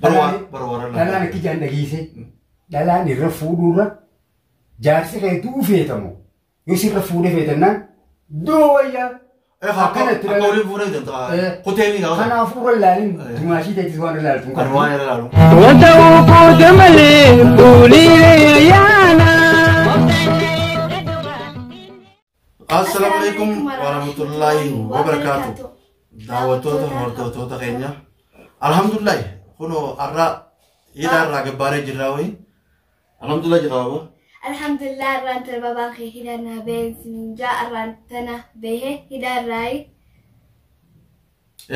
Bara Dhalaan akka ijaan dhageesse dhalaan irra fuudhuurra jaarsi kee du'u feetamu yoo sirra fuudhee feetannaan du'u wayyaa. Akkana itti Akka waliin fuudhee deemta. Kutee ni gaafa. Kanaafuu irra ilaalin dumaashii ta'etis waan ilaaltu. Kan waan irra ilaalu. Wanta uffute malee fuulilee ayyaana. Assalaamu alaikum warahmatullaahi wabarakaatu. Daawwattoota hordoftoota keenya. Alhamdulillahi kunoo har'a hidhaa irraa gabbaaree jirraa wayi. Alhamdulillah jira baaba. Alhamdulillah irraan tana babaan kee hidhaan baheen minjaa irraan tana bahee hidhaan raayi.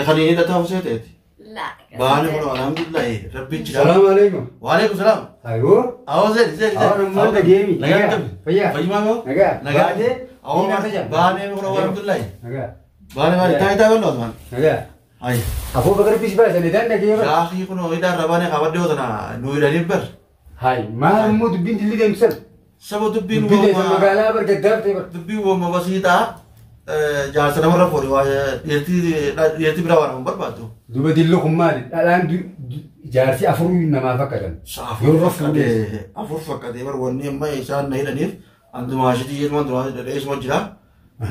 Kan inni hidhataa husee ta'eeti. Laa. Baane kunoo alhamdulillahi rabbi jira. Salaamu alaikum. Waalaikum salaam. Ayoo. Awoo seeti seeti. Awoo namni dhageemi. Nagaa akkami? Fayyaa. Fayyumaa moo? Nagaa. Nagaa. Baatee. Awoo baanee kunoo alhamdulillahi. Nagaa. Baane baane taayitaa taayitaa bal'oo Osmaan. Nagaa. Ayi. Afoo bakar bis baasan idaan dhagee bara. Gaafii kunoo hidhaa irraa baanee qabadde yoo tana nu hidhaniif bar. Hai maal immoo dubbiin dilli deemsan. Saba dubbiin Dubbiin deemsan wooma magaalaa bar gaddaaf ta'e bar. dubbiin wooma basiidhaa jaarsa namarra fuudhe waa dhiirtii biraa waan barbaaddu. Duba dilli kun maali? Dhalaan jaarsi afurii namaa fakkaatan. Afur Yoo irra fuudhes. fakkatee afur fakkatee bar wanni amma isaan na hidhaniif andumaashitii jedhumaan duraa dhadheessuma jira.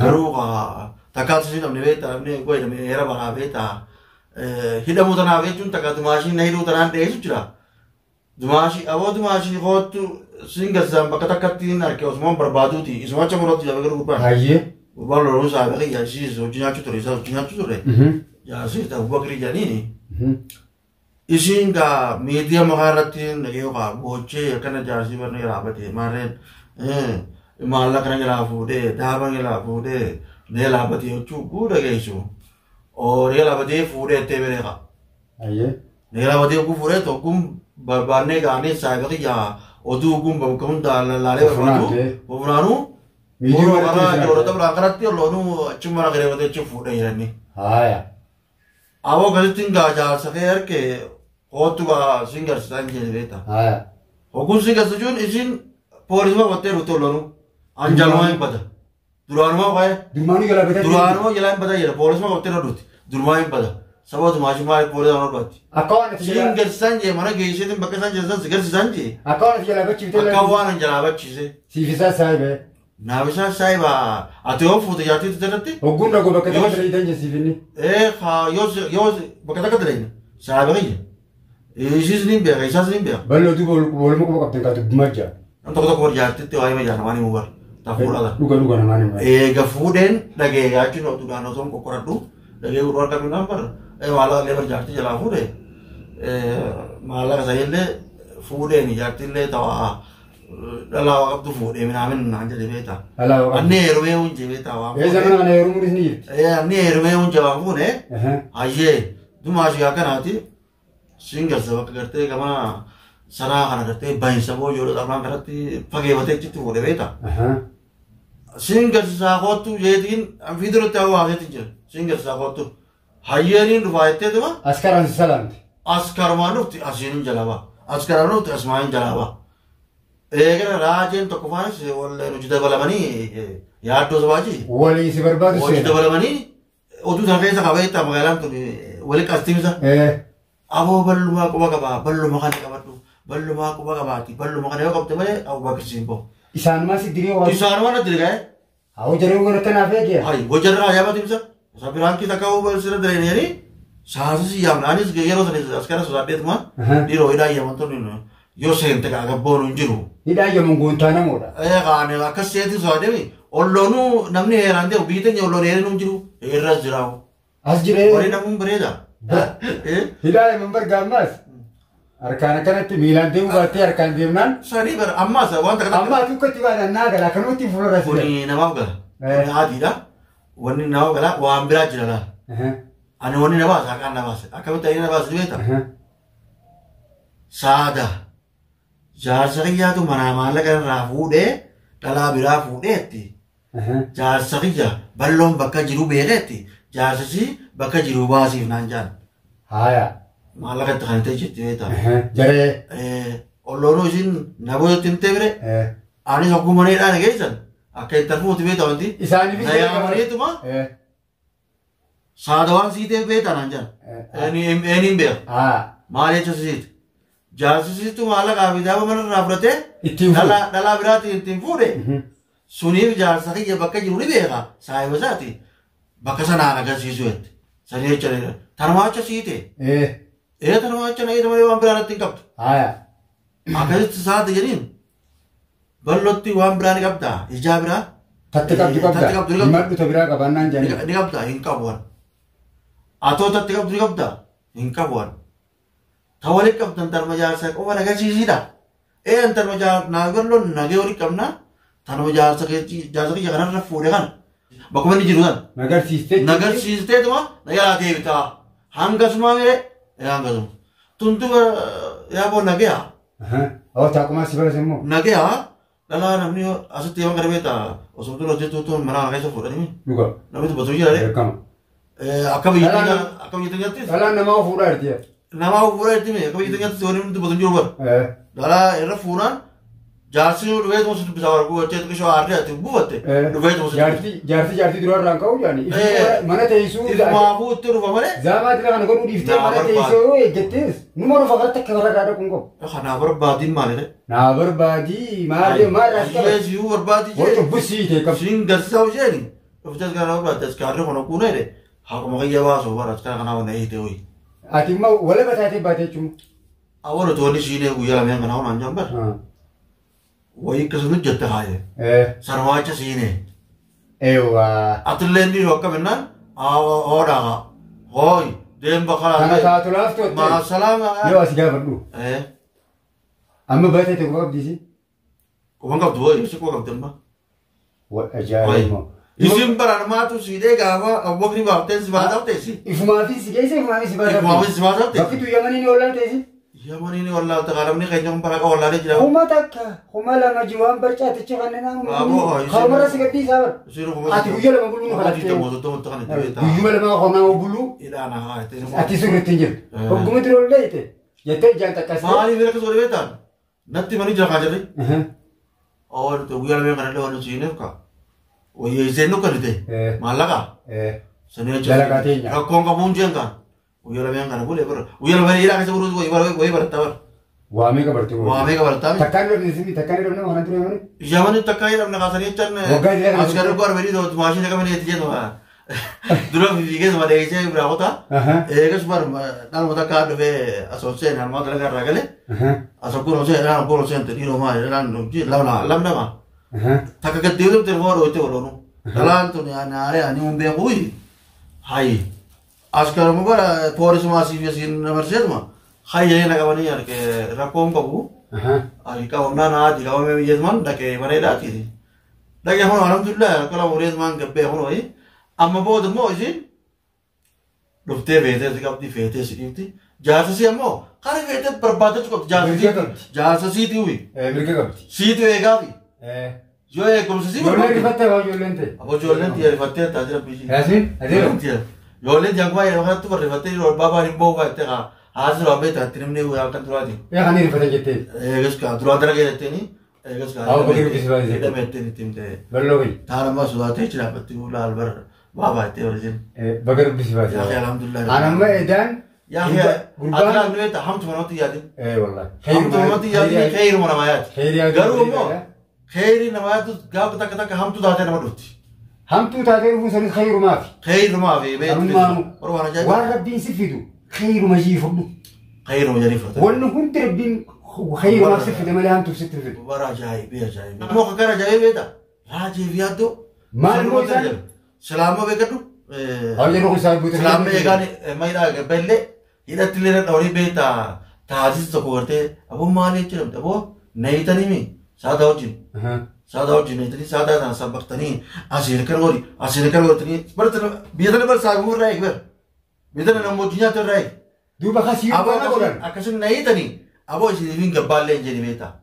Garuu takkaatu si hidhamne beektaa namni koo hidhame heera baraa beektaa hidhamuu tanaaf jechuun takka dumaashii na hidhuu tanaan dheessu jira. Dumaashii aboo dumaashii kootu siin gazzaan bakka takkatti hin arge osumaan barbaaduuti isuma acha muraatu jaabe garuu gurbaan. Hayyee. Gurbaan loluu saabe kiyya isiis hojii nyaachuu ture isaa hojii nyaachuu ture. Jaarsi Abubakrii jedhaniini. Isiin gaa miidiyaa maqaa irratti dhagee yookaan boochee akkana jaarsii barnee dhaabbate maarreen maallaqa na jalaa fuudhee daaba na jalaa fuudhee na dhaabbate jechuu guu dhageessu. Oo na dhaabbatee fuudhee ettee bereeqa. Hayyee. Na dhaabbatee guu fuudhee tokkuun barbaannee gaanee saayiba kiyyaa oduu guun bakka hundaa lallaalee barbaadu. Funaanuu. Miidiyoo Karaa irratti ijoolota biraan kanatti olloonuu achuma mana kireeffatee achi fuudhee jirani. Haaya. Aboo akkasitti gaa jaarsa kee harkee kootu gaa siin garsiisan jedhe beektaa. Haaya. Hogguu siin garsiisuun isin poolisuma qabattee dhufte olloonuu. Anjalumaa hin bada. Duraanumaa waa'ee. Durmaanuu jalaa bitaa. Duraanumaa jalaa hin bada jedha poolisuma qabattee dhufte. Durumaa hin bada. Sababa tumaashii maaliif poolisuma barbaaddi. Akka waan ati Siin jalaa garsiisan jee mana geesseetiin bakka isaan jirsan si garsiisan jee. akka waan ati jalaa bachiiftee Akka waan an jalaa bachiise. Siif isaa saayiba. Naaf isaa saayiba ati yoo fuute jaartii irratti. Hogguun dhagoo bakka takka dalagitan jessiif inni. Haa yoo yoo bakka takka dalagna saayiba kiyya. Isiis ni beeka isaas ni beeka. Bal'oo duuba waluma quba qabdan kaa dubbimaa jira. Nam tokko tokko jaartitti waa hima jaana waan himu bar. Ta fuudhaa. Dhuga dhuga namaan himaa. Eega fuudheen dhagee yaachuun oduudhaan osoo hin qoqqoradhu dhagee gurguru harka minaan bar maallaqa illee bar jaartii jalaa fuudhe maallaqa isa illee fuudheen jaartii illee ta'aa dhalaa waa qabdu fuudhee minaamin naan jedhe beektaa. Dhalaa waa qabdu. Anni heerumee hunje beektaa waan Ee zamana kana heerumuunis ni jirti. Anni heerumee hunje waan fuudhe hayyee dumaashii akkanaati siin garsa bakka gartee gama sanaa kana gartee bahinsa boo ijoollee xarnaan kanatti fageeffatee achitti fuudhe beektaa. Siin garsiisaa kootu jeetiin fiiduratti hawaaseetiin jira. Siin garsiisaa kootu. Hayyeeniin dhufaa jettee tuma. Askaraan si salaamte. Askarumaan dhufti asiin hin jalaa Askaraan dhufti asumaan hin jalaa Eegala raajeen tokko faanis walleen hojii dabalamanii yaaddoo sabaaji. Walii si barbaadu Hojii seena. dabalamanii oduu sana keessa qabee itti magaalaan tun wali qastiimsa. Aboo ballumaa quba qabaa balluma kana qabadhu ballumaa quba qabaati balluma kana yoo qabde malee Abubakar siin bahu. Isaanumaa si diree waa. Isaanumaa na diree Haa jaree waan akkanaaf eegee. Hai hojarraa ajaa'ibaa timsa. Isa biraan takka hoo sirra dareenyanii saasa si yaamna anis yeroo sana askara sodaadheetuma dhiiroo hidhaa yaamantonni yoo seente kaa gabboon hin jiru. Hidhaa yaman goontaa namoodha. Ee kaane akkas seetiin sodaadheemi olloonuu namni heeraan deemu biyyi teenya olloon heereen hin jiru heerras jiraawu. As jiree. Warri namuun bareeda. Hidhaa yaman barga ammaas. Harkaan akkanatti miilaan deemuu baattee harkaan deemnaan. Sanii bara ammaas waan takka Amma ati ukkatti baatan naa gala akkanumatti fuuldura si. Kuni namaaf gala. Kuni adiidha. Wanni namaaf gala waan biraa jira laa. Ani wanni na baasa haqaan na baase. Akkamitti ani na baase beektaa? Saada. Jaarsa kiyyaatu manaa maallaqa irraa fuudhee dhalaa biraa fuudheetti. Jaarsa kiyya bal'oon bakka jiru beekeetti. Jaarsisi bakka jiru baasiif naan jaan. Haaya. Maallaqa itti kan ta'e jetti beektaa? Jaree. Olloonuu isin na boodatti hin ta'e Anis hogguu maneedhaan geessan akka itti fuuti beektaa wanti. Isaaniifis Na yaamaniituma saada waan sii ta'e beektaa naan jaan. Eeniin beeka. Maal jecha siiti? Jaarsi siitu maallaqaa fi daaba manarraa fudhatee Ittiin fuudhe. Dhalaa biraatiin ittiin fuudhe. Suniif jaarsa kiyya bakka jiru ni beeka. Saayiba isaati. Bakka sanaan agarsiisu jette. Sanii jecha tanumaa acha siite. Ee tanumaa acha na malee waan biraa natti hin qabdu. Haya. Akkasitti saate jedhiin bal'ootti waan biraa ni qabdaa. Ijaa biraa. Tatti qabdu Tatti qabda. qabdu ni qabda. Himadhu ta biraa qabaannaan jedhanii. Ni qabdaa hin qabu waan. Atoo tatti qabdu ni qabdaa hin qabu waan. Ta walitti qabdan tarma jaarsa qofa agarsiisidha. Ee tarma jaarsa naa bal'oon nagee walitti qabna. Tanuma jaarsa kiyya kanarra fuudhe kana. Bakkuma inni jiru sana. Nagarsiistee. Nagarsiisteetuma nagaa deebitaa. Hangasuma miree hangasuma. Tuntu yaaboo nagaya. Oo taakumaa si barase immoo. Nagaya dhalaa namni asitti yoo gara beektaa osoo tun hojjetu tun mana keessa fuudhanii Dhuga. namni dubbatu jira. Beekama. Akka biyya teenyattis Dhalaan namaa fuudhaa jirti. Namaa fuudhaa jirti akka biyya teenyattis wanni dubbatu jiru bara. Dhalaa irra fuudhaan jaarsi dhufeetuma si dubbisaa warquu gochee xiqqishoo aarree ati buufatte dhufeetuma si Jaartii jaartii jaartii dura irraan ka'uu jaani. Mana teessuu. Ifumaafuu itti dhufa malee. Zaamaa dira kana godhuu dhiiftee mana teessuu yoo eeggattees numa dhufa gara takka bara irraa dhaquun qabu. Kanaa barbaadiin maalidha? Naa barbaadii maal maal as qaba. Yees yuu barbaadii Wal jee. cubbisii ta'e qabdi. Siin garsiisaa hojjeeni. Dhufte as kana barbaadde as kaarri kana kuuna jedhe. Haaquma kiyya baasuu bara as kana kanaa wanna eeyite hoyi. Ati immoo walaba taatee baatee jechuun. Awwaala toonni siinee guyyaa lameen kana hunaan jambar. Wayii akkasuma hojjette haaye. Sarwaacha siinee. Eewwa. Atillee inni yoo akkaminnaan hoodhaa hooyi deem bakka Kana taatu laaftu. Maa salaama. Yoo as gaafadhu. Amma baatee ta'e quba qabdiisi. Quban qabdu hooyi si quba qabdi amma. Wal ajaa'iba. Isin baraan siidhee gaafa Abubakri baaftee si baasaa teessi. Ifumaa fi si geesse ifumaa fi si baasaa. Ifumaa fi si baasaa teessi. Bakki tu Yamaniin oolan teessi. Yamaniin wallaalta qaalamni keenya kun bara wallaalee jira. 1000 2000 jiwaan barcaaticha kanneen kamarra si gadhiisaa bara. Ati guyyaa lama buluu nu kadhattee. Guyyuma lama qonnaa buluu. Ati sirriitti hin jirtu. Hogguma dura ol dheeyite jettee ijaan takkastee. Maaliif akkas godhe beektaa? Natti manii jira kaa jirri. Oon guyyaa lameen kanallee waan nuti ka. Wayyeessee nu kannite. Maallaqa. Sanii jecha rakkoon qabuun jeen kaan. Guyyaa lameen kana bulee bara. Guyyaa lameen hidhaa keessa buluu wayii baratta bara. Waamee qabartee. Waamee qabartaa. Takkaan hidhamne takkaan hidhamne waan ture yamani. Yamani takkaan hidhamne kaasanii jechaan. As garuu goor bedii maashina qabanii itti jedhu. Dura fiigee sama dheessee biraa kutaa. Eegas bar dhaluma takkaa dhufee asoo seen harmaa dalagaa irraa galee. Asoo kun seen dhaan kun seen dhiiroo maali dhaan lama lama. Takka gaddee telefoona dhooyte waloonu. Dhalaan tun naaree ani hun beekuuyi. Hayi. Askaruma bara poolisuma asii fi asiin dabarseetuma. Hayyee na qabanii arge rakkoon qabu. Ani qabamnaan haati qabamee biyyeetumaan dhaqee bareedaatiiti. Dhaqee kun alhamdulillah akka lama horiyeetumaan gabbee kun hoyi. Amma booda immoo isiin dhuftee feetee si qabdi feetee si dhiifti. Jaarsa si ammoo kara feetee barbaadachuu qabdi jaarsa jaarsa siitii uyi. Mirga qabdi. Siitii eegaafi. Yoo eegumsa si barbaadde. Ijoolleen rifattee haa ijoolleen ta'e. Aboo ijoolleen tiyya rifattee taatee rabbi ishii. Yaasiin adeero. Ijoolleen jankuma yeroo kanatti barreeffattee yeroo baabaan hin boofa jettee haa haasiruu abbee taatti namni halkan duraati. Yaa kan rifatan jettee. Eegas kaa duraan dalagaa jetteeni. Eegas kaa. Haa bakki rukkisi baay'ee. Hidhame jetteen ittiin ta'e. Bal'oo bayi. Taan ammaa sodaatee jira dhaabbattee laal bara baabaa jettee barreessin. Bakka rukkisi baay'ee. Yaa alhamdulillah. Aan amma edaan. Yaa gurbaan nu beektaa hamtu manatti yaadin. Ee wallahi. Hamtu manatti yaadin khayru namaa yaadi. Garuu immoo khayri namaa yaadu gaafa takka takka hamtu taatee nama dhufti. Hamtuu taatee dhufuun sanis khayrumaa fi. Khayrumaa fi beektu. Waan rabbiin si fidu khayruma jii fudhu. Khayruma jedhii fudhate. Wanni hundi rabbiin khayrumaaf si fide malee hamtuuf sitti fidu. Bara ajaa'ibee ajaa'ibee. Ammoo kan ajaa'ibee beektaa? Raajii fi yaaddoo. Maal immoo isaan? Silaammoo beekadhu. Hawwa yeroo isaa guutuu. Silaammoo eegaan maayidhaa gabballee hidhatti illee dhawanii beektaa taasisa tokko gartee aboo maali jechuudha aboo nayitanii mi saadaa wajjin. Saadaa wajjin nayitanii saadaa sana sabbaqtanii asiin kan godhi asiin kan godhatanii biyya tana bar saaguu irraa eegi bar biyya tana nama wajjin nyaata irraa eegi. Duuba kasii yoo godhan akkasuma nayitanii aboo isiniif gabbaallee hin jedhi beektaa.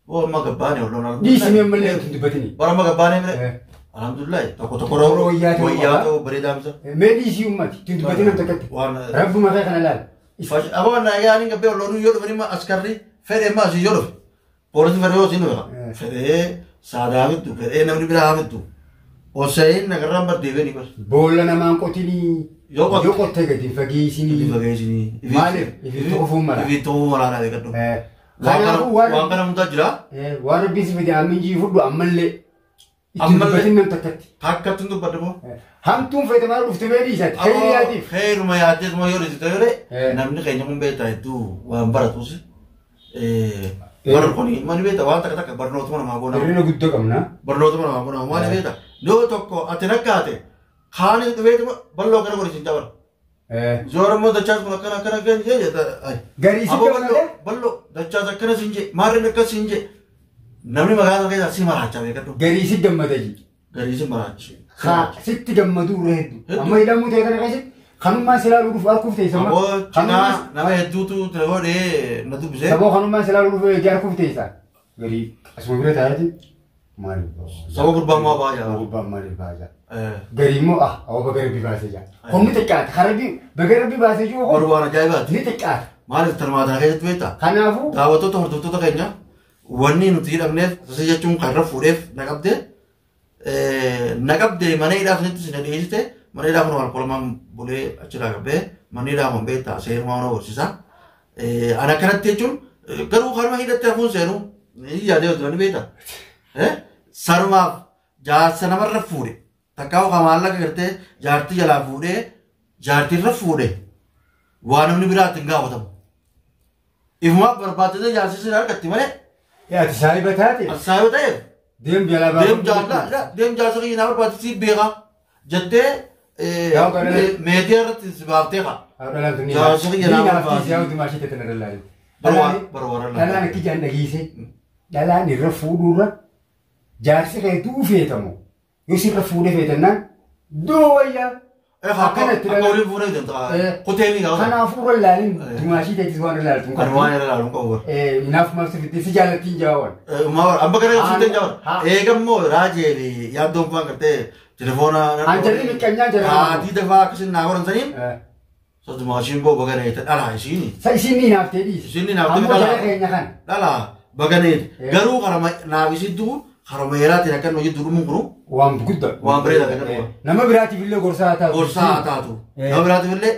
Boo amma gabbaane olloon. Dhiisni ammallee hin dubbatini. Bara amma gabbaane mire. Alhamdulillah tokko tokko rooroo wayyaa ta'uu bareedaa misa. Mee dhiisii ummati hin dubbatin nam takkatti. Rabbuma kee kana laala. Aboo nagaan gabbee olloon yoo dhufani askarri fedhe amma asii yoo dhufe. Poolisii fedhe yoo siin dhufe. Fedhee saadaa mittu fedhee namni biraa mittu. Oseen nagarraan bardeebee bar. Boolla namaan qotinii. Yoo qotte. Yoo qottee gadi hin fageessinii. Fageessinii. Maaliif? Ifitti qofuun mala. Ifitti qofuun mala naa beekadhu. Kanaafuu Waan kana hundaa jira. Waan rabbiin si fide amin jii fudhu ammallee. Ittiin Ammallee. dubbatin nam takkatti. Takkatti hin dubbadde moo? Hamtuun feete maal dhufte mee dhiisati? Khayriyaatiif. Kheeruma yaaddeetuma yoo dhiisite yoo namni keenya kun beektaa hedduu waan baratus. Warri kun maali beektaa waan takka takka barnootuma namaa goona. Hirrina guddoo qabna. Barnootuma namaa goona maali beektaa? Yoo tokko ati rakkaate kaanis dhubeetuma bal'oo kana godhi siin dabala. Zoora immoo dachaas kun akkana akkana akkana jee jetta. Garii si Aboo gammadee? bal'oo dachaas akkana siin jee maarreen akkas siin jee namni magaalaa keessaa si maraachaa beekadhu. Garii si gammada jee. Garii si maraachi. Haa sitti gammaduu irra hedduu. Amma hidhamuu ta'e kana keessatti kanummaan silaaluu dhufu harkuuf teessa. Aboo cinaa nama hedduutu godhee na dubbisee. Saboo kanummaan silaaluu dhufu eegee harkuuf teessa. Garii asuma bira taa'eeti. Maaliif ba'a? Saboo gurbaan maa ba'a Saboo jaa. gurbaan maaliif ba'a jaa? Garii immoo ah awwa baga rabbi baasee jaa. Kun ni xiqqaata. Karabbi baga rabbi baasee jiru kun Barwaan ajaa'ibaati. ni xiqqaata. Maaliif tarmaataa keessatti beektaa? Kanaafuu Daawwattoota hordoftoota keenya wanni nuti hidhamneef sasii jechuun kan irra fuudheef naqabdee naqabdee mana hidhaa sanitti si dhiyeessite mana hidhaa kun alkoolamaan bulee achirraa qabdee mana hidhaa kun beektaa seeruma mana horsiisa. Ana kanatti jechuun garuu kanuma hidhatte hafuun seenu ni yaadee hojjetan ni beektaa. Sarumaaf jaarsa namarra fuudhe takkaa kan maallaqa gartee jaartii jalaa fuudhee jaartiirra fuudhe waan namni biraatti hin gaafatamu. Ifumaaf barbaachisee jaarsisiin argatti malee ati saahiba taate as saayoo ta'eef deem jalaa baasuu. deem jaallaa deem jaarsa kiyya naa barbaachisii beekaa jettee Yaa kana- meetii irratti si baaftee kaa. Dhalaan tun ni Jaarsa kiyya naa naaftii barbaachisi. siyaa hundi maashii teetan irra laalu. Barwaara Dhalaan akka ijaan dhageesse dhalaan irra fuudhuurra jaarsi kee du'u feetamu yoo sirra fuudhee feetannaan du'u wayyaa. Akkanatti Akka waliin fuunee deemta kutee ni gaafata. Kanaafuu irra laalin dumaashii teetis waan irra laaltu. Kan waan irra laaluun qabu bara. Naaf maaf sifitti si jaalattiin jaawwan. Amma kana qabsiiftee Haa. jaawwan. Eegammoo raajee fi yaaddoon faan gartee telefoona. An jarri miqqanyaan jarri. Haatii dafaa akkasiin naa godhan saniin. Sotumaashiin boo baganeeta dhalaa isiini. Sa isiin ni naaftee dhiisi. Isiin ni naaftee Ammoo dhala. jara keenya kana. Dhalaa baganeeta. Garuu karama naaf isiin karama heeraatiin akka nu jidduu dhumuun kunu Waan guddaa. Waan bareedaa kan dhugaa. Nama biraatiif illee gorsaa haa taatu. gorsaa haa taatu. Nama biraatiif illee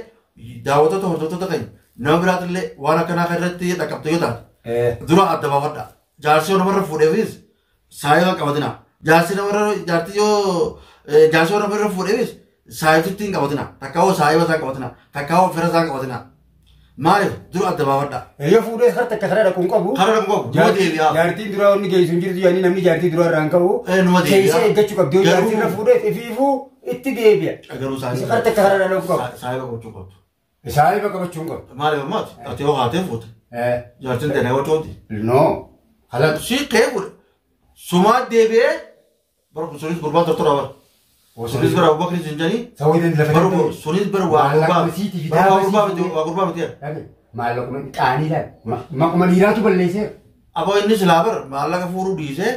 daawwattoota hordoftoota keenya nama biraatiif illee waan akkanaa kan irratti dhaqqabte yoo taate dura adda baafadha. Jaarsi yoo namarra fuudheefis saayiba qabatina. Jaarsi namarra jaartii yoo jaarsi yoo namarra fuudheefis saayibtitti hin qabatina. Takka hoo saayiba isaa hin qabatina. Takka hoo fira isaa hin qabatina. Maaliif dura adda baafadha. Yoo fuudhee harka takka karaa dhaquun qabu. Karaa dhaquu qabu. Numa deebi'a. Jaartiin duraa wanni geessu hin jirtu yaani namni jaartii duraa irraa hin qabu. Numa deebi'a. Keessa eeggachuu qabdi yoo Garuu- jaartii irra fuudhee ifiifuu itti deebi'a. Garuu saayiba. Harka takka karaa dhaquu qabu. Saayiba qabachuu qabdu. Saayiba qabachuu hin qabu. Maaliif ammaati? Ati yoo haatee fuute. Jaartiin ta'e nama cooti. No. Haala Si kee fuudhe. Sumaa deebi'ee bara sunis gurbaan tortora bara. Sunis bara Abubakar Zinjanii. Saawwitiin lafa Bara sunis bara waa gurbaa. Maallaqni siitii fi Bara waa daaba gurbaa siitii. miti waa gurbaa miti. Maallaquma qaanii laal. Maquma dhiiraatu balleesseera. Aboo inni silaa bara maallaqa fuudhuu dhiisee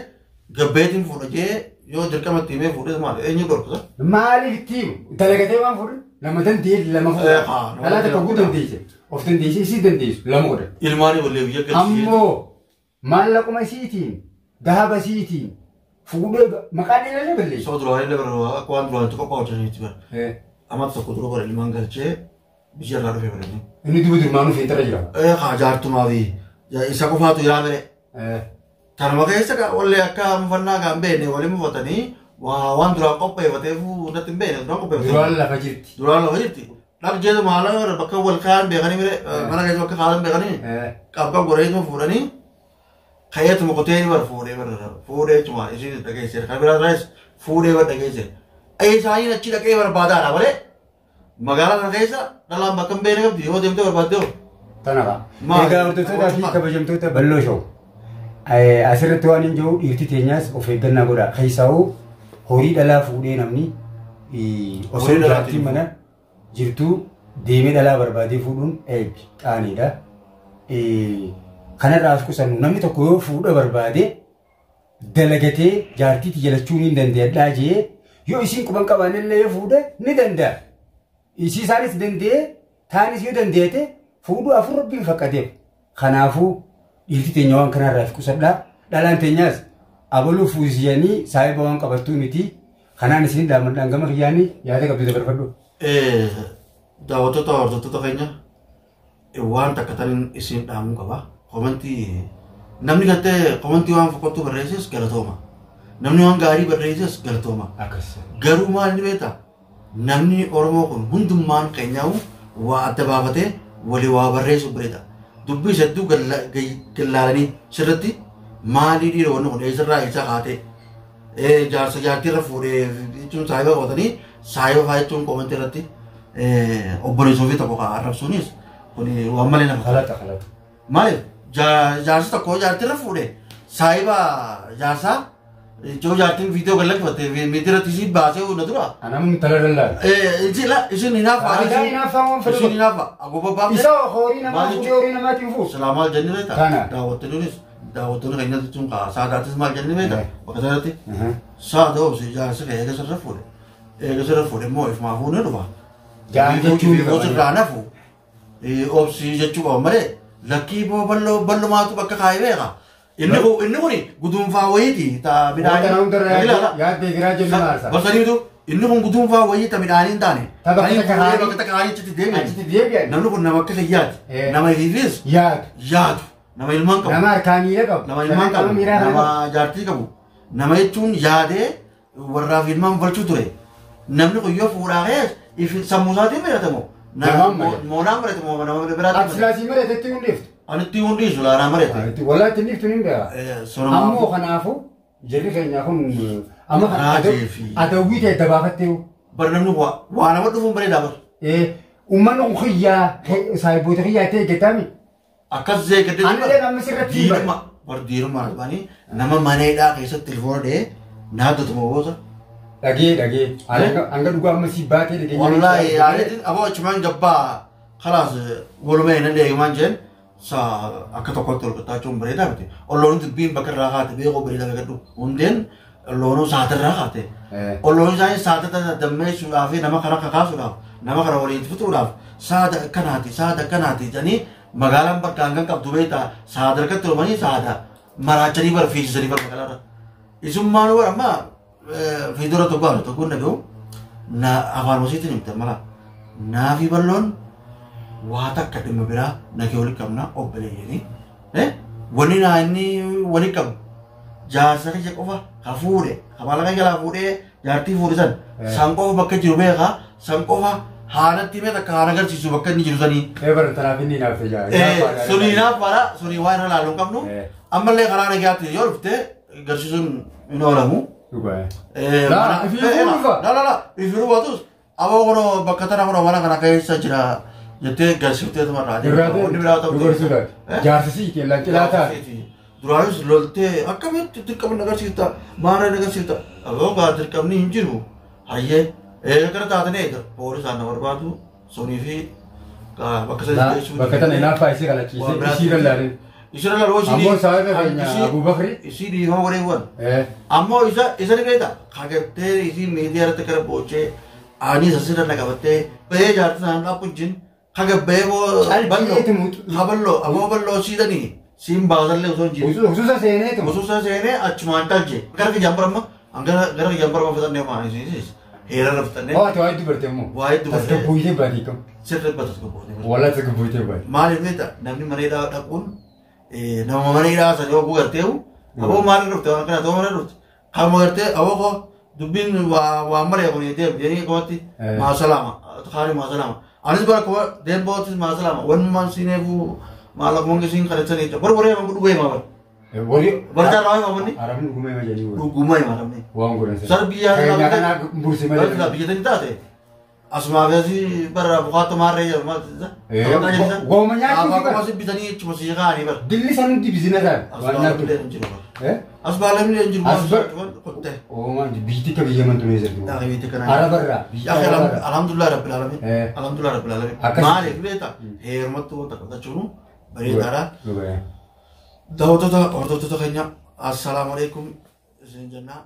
gabbeetiin fuudha jee yoo dirqama itti himee fuudhes maal eenyu dhorkusa? Maaliif itti himu? Dalagatee waan fuudhe lama danda'e lama fuudhe. Haa, nama Dhalaa takka danda'e. guu dandeesse. Of dandeesse isii dandeessu lama godhe. Ilmaanii wallee biyya galchee. Ammoo maallaquma isiitiin dahaba isiitiin fuudhee maqaa dhiirallee balleesse. Soo duraan illee bara akka waan duraan itti qophaa'u jiranitti bara. Amata tokko dura bara ilmaan galchee biyya irraa dhufee bara inni. Inni duba durmaanuu feetara jira. Haa jaartumaa fi isa qofaatu jira malee. Tanuma keessa wallee akka mufannaa kan beekne waliin mufatanii waan duraan qopheeffateef natti hin beekne duraan qopheeffatee. Duraan lafa jirti. Duraan lafa jirti. Dhaq jeetu maala bakka wal kaa'an beekanii mire mana keessa bakka kaa'an beekanii qabqab godhaniituma fuudhanii ka'eetuma qotee bar fuudhee bar fuudhee cuma isiin dhageesse kan biraa irraas fuudhee bar dhageesse. Isaaniin achi dhaqee barbaadaadha malee magaalaa kana keessa dhalaan bakka hin beekne qabdi yoo deemtee barbaadde hoo. Tanafa. Maali? Egaa hordoftootaa fi kabajamtoota bal'oo sha'u. Asirratti waan hin jiru dhiirti teenyaas of eeggannaa godha. Keessaa'uu horii dhalaa fuudhee namni osoo Horii dhalaatiin jaartiin mana jirtuu deemee dhalaa barbaadee fuudhuun eebbi qaaniidha. Kanarraa of qusannu namni tokko yoo fuudha barbaade dalagatee jaartiitti jalachuu ni danda'adhaa jee yoo isiin quban qabaannillee yoo fuudhe ni danda'a. Isii isaanis danda'ee taanis yoo danda'ete fuudhuu afur rabbiin faqqateef. Kanaafuu dhiirti teenya waan kanarraa of qusadhaa. Dhalaan teenyaas abaluu fuusiyanii saayiba waan qabattuu miti. Kanaan isin dhaamadhaan gama kiyyaanii yaada qabdu dabarfadhu. Daawwattoota hordoftoota keenya waan takka taniin isin dhaamuu qaba. Komantii namni gartee komantii waan fokkottuu barreesses galatooma. Namni waan gaarii barreesses galatooma. Akkas. Garuu maal ni beektaa? Namni Oromoo kun hundummaan keenyaa'u waa adda baafatee walii waa barreessu bareeda. Dubbii hedduu gallaalanii sirriitti maalii dhiira wanni kun eessarraa eessa kaatee jaarsa jaartiirra fuudhee jechuun saayiba qabatanii saayiba fa'aa jechuun komantii irratti obboleessoo fi tokko arrabsuunis kun waan malee nama. Kalata kalata. Maaliif jaarsi tokko jaartiirra fuudhee saayiba jaarsaa ijoo jaartiin viidiyoo gallakkifatte miidiyaa isii baasee na dura. Anam tala dallaa. Isin hinaafa. Aadaa hinaaffaa waan fedhu. Isin hinaafa. Agoba baafte. Isa horii namaa fuudhee horii namaatiin fuudhu. Silaa maal jennee beektaa? Kana. Daawwattoonnis daawwattoonni keenya jechuun kaa saadaatis maal jennee beektaa? Bakka sanatti saada obsi jaarsi kee eega sirra fuudhe. Eega sirra fuudhe immoo ifumaa fuunee dhufa. Jaan jechuun Fiigoo sirraa nafu obsi jechuu qaba malee lakkii boo bal'umaatu bakka kaayee beeka. Inni kun guduunfaa wayiiti ta Wanta nama midhaanii. hundarraa yaaddee giraa jennu maarsa. Gosa inni kun guduunfaa wayii ta midhaanii hin taane. Ta bakka Kan takka fuudhee haanii- bakka takka haanii achitti deebi'e. Achitti deebi'an. Namni kun nama akka kiyyaati. Nama ifiifis Yaadu. yaadu. Nama ilmaan qabu. Nama harkaa miila qabu. Nama ilmaan Nama qabu. miiraa kana qabu. Nama jaartii qabu. Nama jechuun yaadee warraaf ilmaan balchuu ture. Namni kun yoo fuudhaa ka'es sammuu isaatiin mari'atamu. Namaan mari'ata. Moonaan mari'atamu nama biraatiin mari'ata. Ati silaasii mari'atetti hundeeftu. Anitti hundiisu laanaa mari'ate. Walaa itti dhiiftu ni beeka. Ammoo kanaafuu jirri keenya kun amma kana Raajii fi- adawwii ta'e dabaafattee Bar namni waa nama dhufuun bareedaa bar. uummanni kun xiyyaa saayiboota xiyyaa ta'e eeggatami. Akkas zeegatee Ani amma sirratti hin diiruma bar diiruma as baanii nama maneedhaa keessatti telefoona dhahee naaddotuma goota. Dhagee dhagee hanga dhugaa amma si baatee dhagee. Wallaahi yaadatiin aboo achumaan gabbaa kalaas waluma hin deemaan jeen sa akka tokkotti ol qaxxaachuun bareedaa miti. Olloon dubbiin bakka irraa kaate beekoo bareedaa beekadhu. Hundeen olloonuu saatirraa kaate. Olloon isaanii saatata dammeessuudhaaf fi nama kana kakaasuudhaaf nama kana waliin fixuudhaaf saada akkanaati saada akkanaati jedhanii magaalaan bakka hangan qabdu beektaa saada harkatti olmanii saada maraachanii bara fiigsisanii bara magaalaarra. Isummaan warra amma fiidura tokko haala tokko dhaga'u na afaan hosiitiin himte mala naafi balloon waa takka dhimma biraa nagee walitti qabna obboleeyyanii. Wanni naa inni walitti qabu jaarsa kiyya qofa ka fuudhe ka maallaqa jalaa fuudhee jaartii fuudhe san san qofa bakka jiru beekaa san qofa haanatti himee takka haana agarsiisu bakka inni jiru sanii. Eebara tanaaf inni naaf tajaajila. Sunii naaf bara sunii waan irra laaluu hin qabnu ammallee karaa nagaatti yoo dhufte agarsiisuun hin oolamu. Dhugaa. Laa, ifii dhufa. La la la ifii baatus aboo kunoo bakka tana kunoo mana kana keessa jira jettee agarsiiftee tumarraa. Irraa Wanni biraa ta'u. Dubarsuudhaati. Jaarsisii keellaan cilaa taate. Duraanis loltee akkamitti dirqamni agarsiifta maara agarsiifta aboo gaa dirqamni hin jiru hayyee eega taatanii eega poolisaan na barbaadu sunii fi bakka sana geessuu. Bakka tana hinaaffaa isii kalachiisee isii lallaalee. Isii lallaalee isii. Ammoo sababa keenya Abubakri. Isii dhiifama godheewwan. Ammoo isa isa ni beekta kagartee isii miidiyaa irratti gara boochee ani isa sirra na qabattee bahee jaartii isaan dhaabbu jin kagabbee boo Calqeeti bal'oo aboo bal'oo siidanii siin baasallee osoo hin jiru. Husuusa seeneetu. Husuusa seenee achumaan dhalche gara kiyyaan barama gara kiyyaan barama fixannee maa isiisis heerarra fixannee. Waati waa'ee dubarte immoo. Waa'ee dubarte. Tasgabbuutee baatee kam. Sirri tasgabbuutee. Walaa tasgabbuutee baatee. Maaliif beekta namni maneedhaa dhaquun nama maneedhaa sana yoo garteewu aboo maaliif dhufte waan kana ta'uu mana dhufte kan gartee aboo koo dubbiin waan maree kun deem jedhanii komatti maasalaama kaani maasalaama anis bara kuma deembootis maasalaama wanumaan siineefuu maallaquma isiin kadhatanii jechuudha bara baree dhugee himaa bara. Barjaa lama himaa manni. Arabni dhuguma hima jedhanii wal. Dhuguma hima namni. Waan godhan sana. Sar biyya Keenyaa kanaa bursi malee. Biyya tani taate asumaa fi asii bara bukaatoo maarree jedhamu maal jedhama. Gooma nyaachuu fi bara. Akkasumas bitanii jechuudha si kaanii bara. Dilli san hundi bizina taate. Waan nyaatu. As baalamni hin jiru. As bar. Oomaan biitti akka biyya mantu ni jirtu. Biitti kana. Arabarraa. Alhamdulillah rabbil alamin. Alhamdulillah rabbil alamin. Maaliif beektaa heerumatti wanta qabatachuun bareedaadha. Daawwattoota hordoftoota keenya assalaamu alaikum isin jennaa.